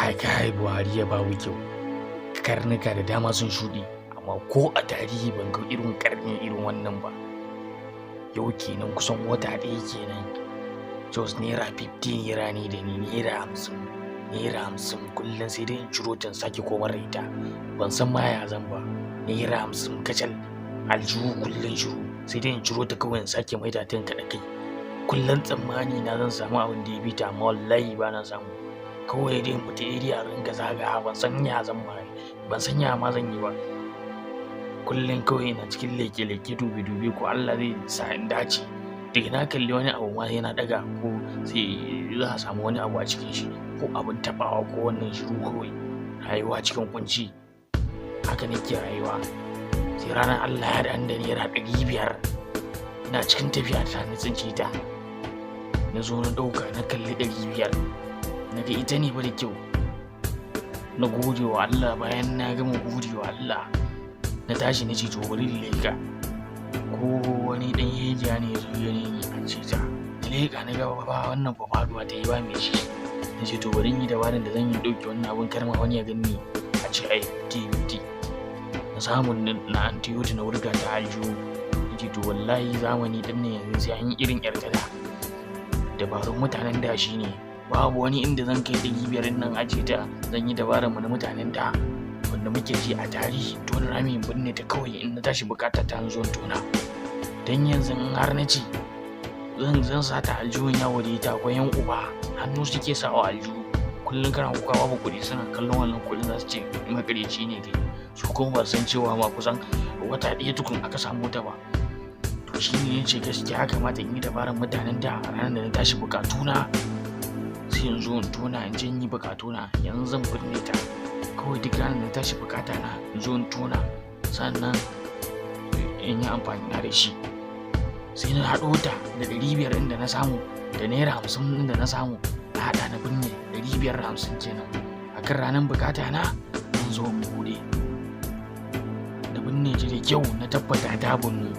Kai kai, Buhari ya babu kyau. Karnuka da dama sun shuɗe, amma ko a tarihi ban ga irin karni irin wannan ba. Yau kenan kusan wata ɗaya kenan, just naira 15 naira ne da ni, naira 50, naira 50 kullum, sai dai in ciro ta in sake komar da ita. Ban san ma ya zan ba. Naira 50 kacal, aljihu kullum shiru, sai dai in ciro ta kawai in sake maida ta in kaɗa kai. Kullum tsammani na zan samu abin da ya bi ta, amma wallahi ba na samu. Kawai dai in fita area ringa zagawa, ban san ya zan ma, ban san ya ma zan yi ba. Kullum kawai ina cikin leke-leke, dube-dube, ko Allah zai sa in dace. Daga na kalli wani abu ma sai na ɗaga, ko sai za a samu wani abu a cikin shi, ko abin taɓawa ko wannan. Shiru kawai, rayuwa cikin kunci, haka nake rayuwa. Sai ranar Allah ya haɗa ni da naira 500, ina cikin tafiya ta na tsince ta. Na zo na ɗauka, na kalli 500, na ga ita ne ba da kyau. Na gode wa Allah. Bayan na gama gode wa Allah, na tashi na ce, to bari in leƙa ko wani ɗan hejiya ne ya zo ya ni an ce ta. Na leƙa, na ga ba wannan ba, faɗuwa ta yi ba mai shi. Na ce, to bari in yi dabarar da zan yi ɗauke wannan abin, kar ma wani ya gani a ce ai 50 50. Na samu na antiyoti, na wurga ta aljihu. Na ce, to wallahi zamani ɗin nan yanzu sai an yi irin yar tada. Dabarun mutanen da shi ne babu wani inda zan kai 500 nan ajiye ta. Zan yi dabarar mu na mutanen da wanda muke ji a tarihi, tona rami in binne ta kawai. In na tashi bukata ta zo in tona. Dan yanzu in har na ce zan sa ta aljihun yawo da ita, akwai yan uba hannu suke sawa aljihu. Kullum kana kuka babu kuɗi, suna kallon wannan kuɗin za su ce makareci ne kai. Su kuma ba san cewa ma kusan wata ɗaya tukun aka samu ta ba. To shi ne ce gaskiya ya kamata in yi dabarar mutanen da. Ranar da na tashi bukatuna sai in zo in tona, in je in yi bukatuna. Yanzu zan binne ta kawai, duk ranar da na tashi bukata na in zo in tona, sannan in yi amfani na da shi. Sai na haɗo ta da 500 ɗin da na samu da naira 50 ɗin da na samu, na haɗa na binne, 550 kenan. A kan ranar bukata na zan zo in buɗe. Na binne ta da kyau, na tabbata ta binnu.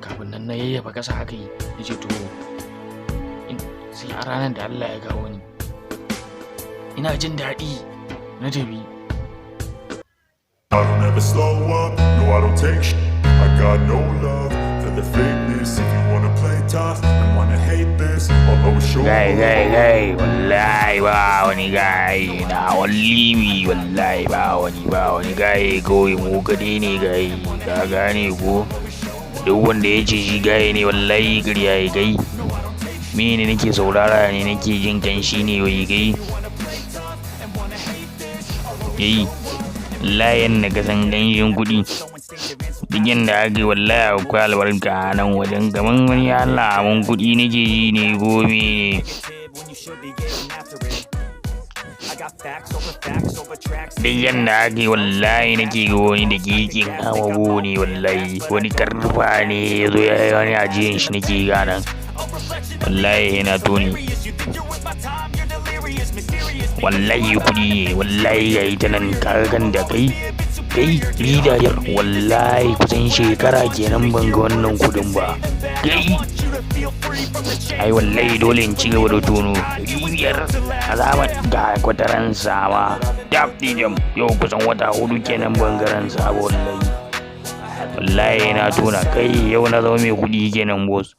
Kafin nan na yayyafa ƙasa haka yi, na ce to sai a ranar da Allah ya kawo ni, ina jin daɗi, na tafi. I don't ever slow up, no, I don't take I got no love for the fakeness. If you wanna play tough and wanna hate this, I'll always show Gai up. Gai gai, wallahi ba wani gai na wallahi, wallahi ba wani, ba wani gai, kawai mu kaɗai ne gai, ka gane ko? Duk wanda ya ce shi gai ne, wallahi ƙarya ya gai. Mene nake saurara ne? Nake jin kanshi ne wai gai yayi. Wallahi yanda ka san ganshin kuɗi, duk yanda aka yi, wallahi akwai albarka a nan wajen, kaman wani Allah mun kuɗi nake ji ne ko mene. When you should be getting after it. I got facts over facts over tracks. Duk yanda aka yi, wallahi nake ga wani da kekin hawa ne, wallahi wani karfa ne ya zo ya yi wani ajiyan shi nake gana, wallahi yana toni. You think you're worth my time? You're delirious, mysterious. Wallahi kuɗi ne, wallahi ga ita nan, kaga kan da kai kai ridayar. Wallahi kusan shekara kenan ban ga wannan kuɗin ba. Kai ai wallahi dole in ci gaba da tono. 500 a zaman ga kwataran sama dab dijam, yau kusan wata 4 kenan ban ga ransa ba. Wallahi wallahi na tona. Kai, yau na zama mai kuɗi kenan, boss.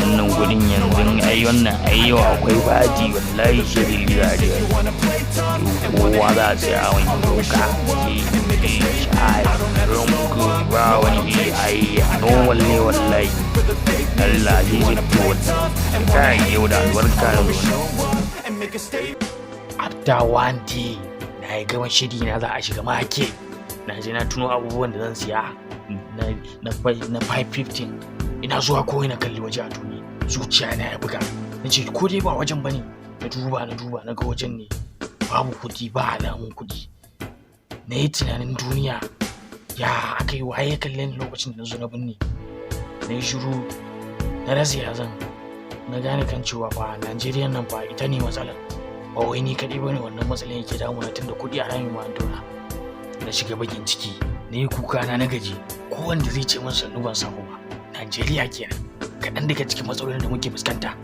Wannan kuɗin yanzu ai wannan ai yau akwai baji, wallahi shirin za a kowa za a tsaya wani doka ke shai ranku ba wani. Ai normal ne, wallahi Allah zai zai to kai, yau da albarka na zo. And make a statement. After one day, na yi gama shiri na za a shiga market. Na je na tuno abubuwan da zan siya na 515. Ina zuwa kawai na kalli waje a tuni, zuciya na ya buga. Na ce ko dai ba wajen bane. Na duba, na duba, na ga wajen ne, babu kuɗi, ba alamun kuɗi. Na yi tunanin duniya, ya aka yi, waye kalle ni lokacin da na zo na binne? Na yi shiru, na rasa ya zan. Na gane kan cewa fa Najeriya nan fa ita ne matsalar, ba wai ni kaɗai bane wannan matsalar yake damuna, tunda kuɗi a rami ma an tona. Na shiga bakin ciki, na yi kuka na gaji. Ko wanda zai ce min sannu ban samu ba. Najeriya kenan, kaɗan daga cikin matsalolin da muke fuskanta.